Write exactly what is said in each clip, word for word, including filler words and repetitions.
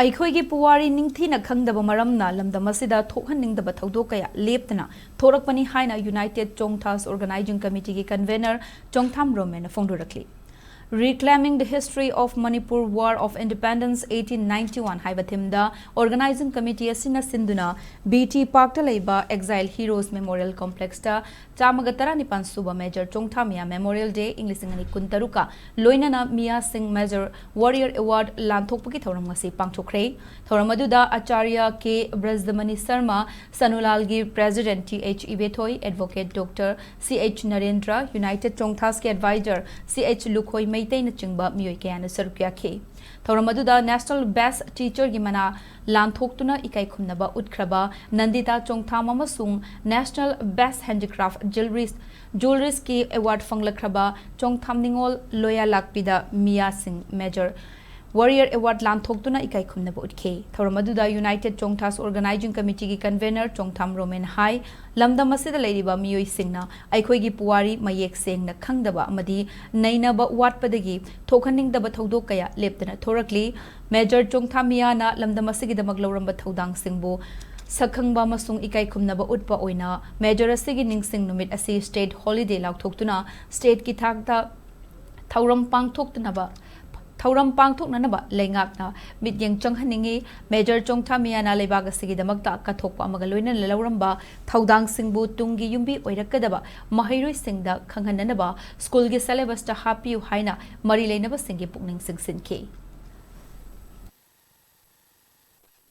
ꯑꯩꯈꯣꯏꯒꯤ ꯄꯨꯋꯥꯔꯤ ꯅꯤꯡꯊꯤꯅ ꯈꯪꯗꯕ ꯃꯔꯝꯅ ꯂꯝꯗꯝ ꯑꯁꯤꯗ ꯊꯣꯛꯍꯟꯅꯤꯡꯗꯕ ꯊꯧꯗꯣꯛ ꯀꯌꯥ ꯂꯦꯞꯇꯅ ꯊꯣꯔꯛꯄꯅꯤ ꯍꯥꯏꯅ United Chongthas Organizing Committeeꯒꯤ convener Chongtham ꯔꯣꯃꯦꯟꯅ ꯐꯣꯡꯗꯣꯔꯛꯂꯤ꯫ Reclaiming the History of Manipur War of Independence eighteen ninety-one ꯍꯥꯏꯕ themeꯗ organizing committee ꯑꯁꯤꯅ ꯁꯤꯟꯗꯨꯅ B T Parkꯇ ꯂꯩꯕ Exile Heroes Memorial Complexꯇ ꯆꯥꯝꯃꯒ ꯇꯔꯥꯅꯤꯄꯥꯟ ꯁꯨꯕ Major ꯆꯣꯡꯊꯥ ꯃꯤꯌꯥ Memorial Day ꯏꯪ ꯂꯤꯁꯤꯡ ꯑꯅꯤ ꯀꯨꯟꯇꯔꯨꯛꯀ ꯂꯣꯏꯅꯅ ꯃꯤꯌꯥ ꯁꯤꯡ Major Warrior Award ꯂꯥꯟꯊꯣꯛꯄꯒꯤ ꯊꯧꯔꯝ ꯉꯁꯤ ꯄꯥꯡꯊꯣꯛꯈ꯭ꯔꯦ꯫ ꯊꯧꯔꯝ ꯑꯗꯨꯗ ꯑꯆꯥꯔꯌ ꯀꯦ ꯕ꯭ꯔꯖꯗꯃꯅꯤ ꯁꯔꯃ, ꯁꯅꯨꯂꯥꯜꯒꯤ President T H Ibethoi, Advocate Doctor C H Narendra, United ꯆꯣꯡꯊꯥꯁꯀꯤ advisor ꯁꯤ ꯑꯩꯆ ꯂꯨꯈꯣꯏ ꯃꯩꯇꯩꯅꯆꯤꯡꯕ ꯃꯤꯑꯣꯏ ꯀꯌꯥꯅ ꯁꯔꯨꯛ ꯌꯥꯈꯤ꯫ ꯊꯧꯔꯝ ꯑꯗꯨꯗ National Best Teacherꯒꯤ ꯃꯅꯥ ꯂꯥꯟꯊꯣꯛꯇꯨꯅ ꯏꯀꯥꯏ ꯈꯨꯝꯅꯕ ꯎꯠꯈ꯭ꯔꯕ ꯅꯟꯗꯤꯇꯥ ꯆꯣꯡꯊꯥꯝ ꯑꯃꯁꯨꯡ National Best Handicraft Jewelries, Jewelriesꯀꯤ award ꯐꯪꯂꯛꯈ꯭ꯔꯕ ꯆꯣꯡꯊꯥꯝ ꯅꯤꯉꯣꯜ ꯂꯣꯌꯥ ꯂꯥꯛꯄꯤꯗ ꯃꯤꯌꯥ ꯁꯤꯡ Major Warrior Award ꯂꯥꯟꯊꯣꯛꯇꯨꯅ ꯏꯀꯥꯏ ꯈꯨꯝꯅꯕ ꯎꯠꯈꯤ꯫ ꯊꯧꯔꯝ ꯑꯗꯨꯗ United Chongthas Organizing Committeeꯒꯤ convener ꯆꯣꯡꯊꯥꯝ ꯔꯣꯃꯦꯟ ꯍꯥꯏ, ꯂꯝꯗꯝ ꯑꯁꯤꯗ ꯂꯩꯔꯤꯕ ꯃꯤꯑꯣꯏꯁꯤꯡꯅ ꯑꯩꯈꯣꯏꯒꯤ ꯄꯨꯋꯥꯔꯤ ꯃꯌꯦꯛ ꯁꯦꯡꯅ ꯈꯪꯗꯕ ꯑꯃꯗꯤ ꯅꯩꯅꯕ ꯋꯥꯠꯄꯗꯒꯤ ꯊꯣꯛꯍꯟꯅꯤꯡꯗꯕ ꯊꯧꯗꯣꯛ ꯀꯌꯥ ꯂꯦꯞꯇꯅ ꯊꯣꯔꯛꯂꯤ꯫ Major ꯆꯣꯡꯊꯥ ꯃꯤꯌꯥꯅ ꯂꯝꯗꯝ ꯑꯁꯤꯒꯤꯗꯃꯛ ꯂꯧꯔꯝꯕ ꯊꯧꯗꯥꯡꯁꯤꯡꯕꯨ ꯁꯛꯈꯪꯕ ꯑꯃꯁꯨꯡ ꯏꯀꯥꯏ ꯈꯨꯝꯅꯕ ꯎꯠꯄ ꯑꯣꯏꯅ Major ꯑꯁꯤꯒꯤ ꯅꯤꯡꯁꯤꯡ ꯅꯨꯃꯤꯠ ꯑꯁꯤ state holiday ꯂꯥꯎꯊꯣꯛꯇꯨꯅ stateꯀꯤ ꯊꯥꯛꯇ ꯊꯧꯔꯝ ꯄꯥꯡꯊꯣꯛꯇꯅꯕ, ꯊꯧꯔꯝ ꯄꯥꯡꯊꯣꯛꯅꯅꯕ ꯂꯩꯉꯥꯛꯅ ꯃꯤꯠꯌꯦꯡ ꯆꯪꯍꯟꯅꯤꯡꯏ꯫ Major ꯆꯣꯡꯊꯥ ꯃꯤꯌꯥꯅ ꯂꯩꯕꯥꯛ ꯑꯁꯤꯒꯤꯗꯃꯛꯇ ꯀꯠꯊꯣꯛꯄ ꯑꯃꯒ ꯂꯣꯏꯅꯅ ꯂꯧꯔꯝꯕ ꯊꯧꯗꯥꯡꯁꯤꯡꯕꯨ ꯇꯨꯡꯒꯤ ꯌꯨꯝꯕꯤ ꯑꯣꯏꯔꯛꯀꯗꯕ ꯃꯍꯩꯔꯣꯏꯁꯤꯡꯗ ꯈꯪꯍꯟꯅꯅꯕ ꯁ꯭ꯀꯨꯜꯒꯤ syllabusꯇ ꯍꯥꯞꯄꯤꯌꯨ ꯍꯥꯏꯅ ꯃꯔꯤ ꯂꯩꯅꯕꯁꯤꯡꯒꯤ ꯄꯨꯛꯅꯤꯡ ꯆꯤꯡꯁꯤꯟꯈꯤ꯫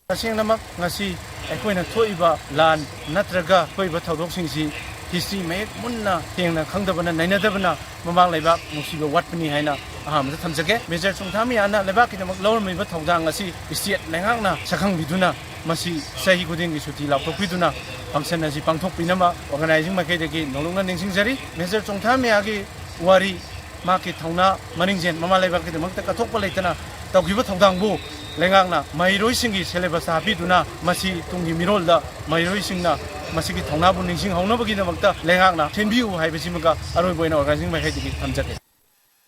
ꯇꯁꯦꯡꯅꯃꯛ ꯉꯁꯤ ꯑꯩꯈꯣꯏꯅ ꯊꯣꯛꯏꯕ ꯂꯥꯟ ꯅꯠꯇ꯭ꯔꯒ ꯊꯣꯛꯏꯕ ꯊꯧꯗꯣꯛꯁꯤꯡꯁꯤ history ꯃꯌꯦꯛ ꯃꯨꯟꯅ ꯁꯦꯡꯅ ꯈꯪꯗꯕꯅ, ꯅꯩꯅꯗꯕꯅ ꯃꯃꯥꯡ ꯂꯩꯕꯥꯛ ꯅꯨꯡꯁꯤꯕ ꯋꯥꯠꯄꯅꯤ ꯍꯥꯏꯅ ꯑꯍꯥꯟꯕꯗ ꯊꯝꯖꯒꯦ꯫ Major ꯆꯣꯡꯊꯥ ꯃꯤꯌꯥꯅ ꯂꯩꯕꯥꯛꯀꯤꯗꯃꯛ ꯂꯧꯔꯝꯃꯤꯕ ꯊꯧꯗꯥꯡ ꯑꯁꯤ state ꯂꯩꯉꯥꯛꯅ ꯁꯛꯈꯪꯕꯤꯗꯨꯅ ꯃꯁꯤ ꯆꯍꯤ ꯈꯨꯗꯤꯡꯒꯤ ꯁꯨꯇꯤ ꯂꯥꯎꯊꯣꯛꯄꯤꯗꯨꯅ function ꯑꯁꯤ ꯄꯥꯡꯊꯣꯛꯄꯤꯅꯕ organizing ꯃꯥꯏꯀꯩꯗꯒꯤ ꯅꯧꯂꯨꯛꯅ ꯅꯤꯡꯁꯤꯡꯖꯔꯤ꯫ Major ꯆꯣꯡꯊꯥ ꯃꯤꯌꯥꯒꯤ ꯋꯥꯔꯤ, ꯃꯍꯥꯛꯀꯤ ꯊꯧꯅꯥ ꯃꯔꯤꯡꯖꯦꯜ ꯃꯃꯥ ꯂꯩꯕꯥꯛꯀꯤꯗꯃꯛꯇ ꯀꯠꯊꯣꯛꯄ ꯂꯩꯇꯅ ꯇꯧꯈꯤꯕ ꯊꯧꯗꯥꯡꯕꯨ ꯂꯩꯉꯥꯛꯅ ꯃꯍꯩꯔꯣꯏꯁꯤꯡꯒꯤ syllabusꯇ ꯍꯥꯞꯄꯤꯗꯨꯅ ꯃꯁꯤ ꯇꯨꯡꯒꯤ ꯃꯤꯔꯣꯜꯗ ꯃꯍꯩꯔꯣꯏꯁꯤꯡꯅ ꯃꯁꯤꯒꯤ ꯊꯧꯅꯥꯕꯨ ꯅꯤꯡꯁꯤꯡꯍꯧꯅꯕꯒꯤꯗꯃꯛꯇ ꯂꯩꯉꯥꯛꯅ ꯁꯤꯟꯕꯤꯌꯨ ꯍꯥꯏꯕꯁꯤꯃꯒ ꯑꯔꯣꯏꯕ ꯑꯣꯏꯅ organizing ꯃꯥꯏꯀꯩꯗꯒꯤ ꯊꯝꯖꯒꯦ꯫